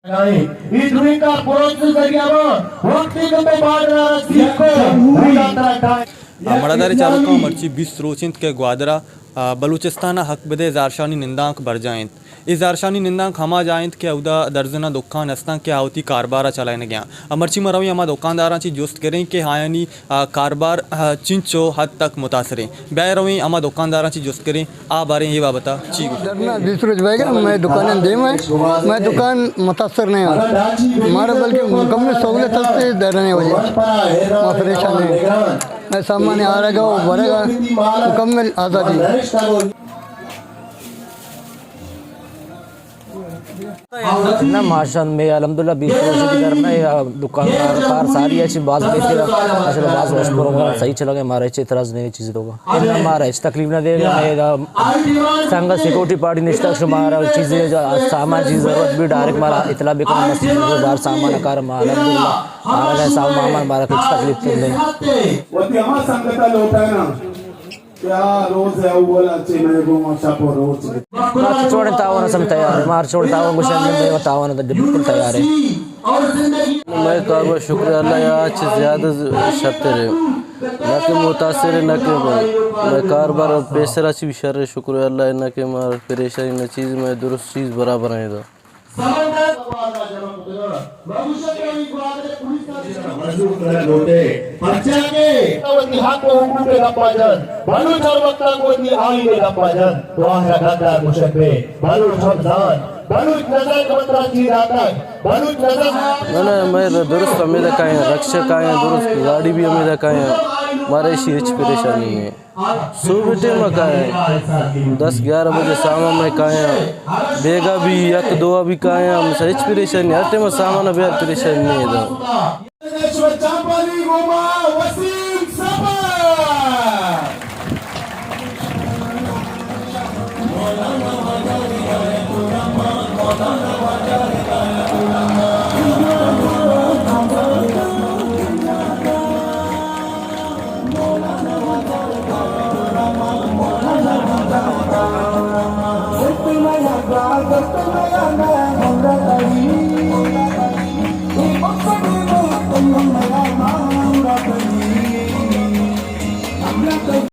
اے دوئیں کار پروسس ذریعہ ما وقتی کہ تو بارڈر ءَ رسیت کو، ہمڑاداری چاروکاں، مرچی بیست روچ انت کہ گوادر ءَ، آ، بلوچستان ءَ حق بدے زہرشانی نندانک برجاہ انت۔ اے زہرشانی نندانک ہما جاہ انت کہ اودا درزناں دکان استاں کہ آ وتی کاربار ءَ چلائینگ ءَ آں۔ مرچی ما رویں ہما دکانداراں چہ جست کریں کہ آیانی، آ، کاربار، آ، چنچو حد تک متاثر انت۔ بیا رویں ہما دکانداراں چہ جست کریں۔ آ باریں اے بابت ءَ چی گوشیت؟ درنا بیست روچ بیگ ءَ مئے دکان ءِ دیم ءَ، مئے دکان متاثر نہ انت۔ مارا بلکہ مکمل سہولت است درنے وجہ ما پریشان ہیں۔ مئے سامان آرگ ءَ و برگ ءَ مکمل آزادی۔ نہ، ماشاءاللہ، مئے الحمدللہ بیست روچ ءَ در نہ، یا دکان کار، کار ساری اچ باز بہتر، ماشاءاللہ، باز وش پروگرام، صحیح چلگ ءَ، مارا ہچ اعتراض نہیں چیز لوگا۔ نہ، مارا ہچ تکلیف نہ دے، مئے سنگت سیکورٹی پارٹی نشتگ، شمارا چیزے جا-، سامان چیز ضرورت بھی ڈائریکٹ مارا اطلاع بکن، مسجد گزار سامان کار ما الحمدللہ، مارا سامان مارا ہچ تکلیف نہیں۔ وتی ہما سنگت لوٹائنا کہ آ روز اول ءَ چہ مئے گوما شپ و روچ۔ ما چوڑیں تعاون ءَ سم تیار ایں، مار چوڑیں تعاون گوشن، مئے تعاون ءَ بالکل تیار ایں۔ مئے کاروبار شکر اللہ ءَ چہ زیادہ شرتر ایں، نہ کہ متاثر ایں، نہ کہ مئے کاروبار پیسر ءَ چہ بھی شر ایں، شکر اللہ ءَ، نہ کہ مار پریشانی نہ چیز، مئے درست چیز برابر ایں۔ سمندر آواز ءَ جمع کتگ۔ ما گوشگ ءَ ایں گوادر پولیس ءَ مجبور کنگ لوٹ ئے، پرچا کہ وتی حق و حقوق ءِ گپ ءَ جنت، بلوچ ہر وقت ءَ وتی آئین ءِ گپ ءَ جنت، تو آہرا گدار گوشگ بے، بلوچ ہم زانت، بلوچ نظر کہ من ترا چی داتگ، بلوچ نظر۔ نہ، نہ، مئے درست ہمیدا کائیں، رکشہ کائیں، درست گاڑی بھی ہمیدا کائیں، مارا ایشی ہچ پریشانی نہیں۔ صبح ٹائم ءَ کایاں، دس گیارہ بجے سامان مئے کایاں، بیگا بھی یک دو بھی کایاں، ہم ہچ پریشانی، ہر ٹائم ءَ سامان بیار، پریشانی نہیں دا۔